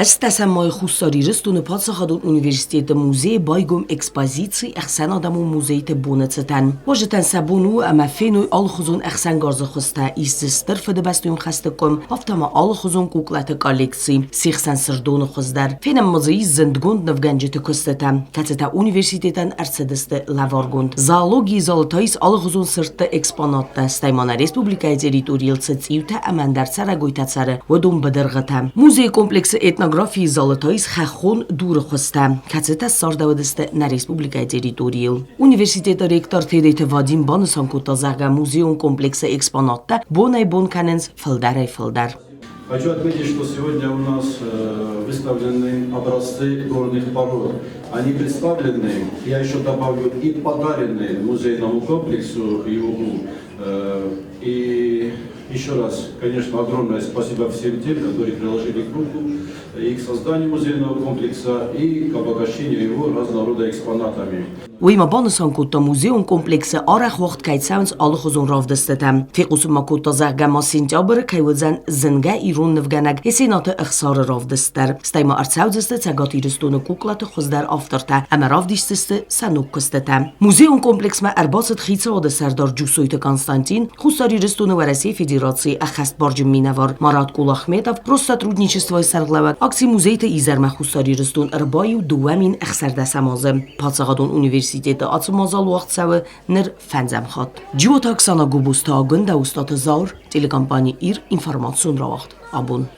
Ӕстдӕсӕм майы Хуссар Ирыстоны паддзахадон университеты музейы байгом экспозици ӕхсӕнадӕмон музейты боны цытӕн. Уазджытӕн сӕ бон у ӕмӕ феной алыхуызон ӕхсӕнгарзы хуызтӕ, ис дзы Стыр Фыдыбӕстӕйон хӕсты къуым, афтӕ ма алыхуызон куклаты коллекци, се хсӕн Сырдоны хуыз дӕр. Фенӕм ма дзы ис зындгонд нывгӕнджыты куыстытӕ, кӕцытӕ университетӕн ӕрцыдысты лӕваргонд. Зоологийы залы та ис алыхуызон сырдты экспонаттӕ, стӕй ма нӕ республикӕйы территорийыл цы цъиутӕ ӕмӕ ӕндӕр цӕрӕгойтӕ цӕры, уыдон быдыргъытӕ. Музейы комплексы этнографийы залы та ис хӕххон дуры хуызтӕ, кӕцытӕ ссардӕуыдысты нӕ республикӕйы территорийыл. Университеты ректор Тедеты Вадим банысан кодта, зӕгъгӕ, музейон комплексы экспонаттӕ бонӕй-бон кӕнынц фылдӕрӕй-фылдӕр. Хочу отметить, что сегодня у нас выставлены образцы горных пород. Они представлены, я еще добавлю, и подарены музейному комплексу ЮГУ. И еще раз, конечно, огромное спасибо всем тем, которые приложили руку и к созданию музейного комплекса, и к обогащению его разного рода экспонатами. Уый ма банысан кодта, музейон комплексы арӕх уагъд кӕй цӕуынц алыхуызон равдыстытӕ. Фехъусын ма кодта, зӕгъгӕ ма сентябры кӕй уыдзӕн зынгӕ ирон нывгӕнӕг Есенаты Ӕхсары равдыст дӕр. Стӕй ма ӕрцӕудзысты Цӕгат Ирыстоны куклаты хуыздӕр автортӕ ӕмӕ равдисдзысты сӕ ног куыстытӕ. Музейон комплексмӕ ӕрбацыд хицауады сӕрдар Джусойты Константин, Хуссар Ирыстоны Уӕрӕсейы Федерацийы ӕххӕстбарджын минӕвар Марат Кулахметов, Россотрудничествойы сӕргълӕууӕг акци Музейты изӕрмӕ Хуссар Ирыстон ӕрбаиу 2016 азы. Паддзахадон университеты ацы мадзал уагъд цӕуы ныр фӕндзӕм хатт. Джиоты Оксана Губузты Агуындӕ, Устаты Заур, телекомпани Ир, информацион рауагъд абон.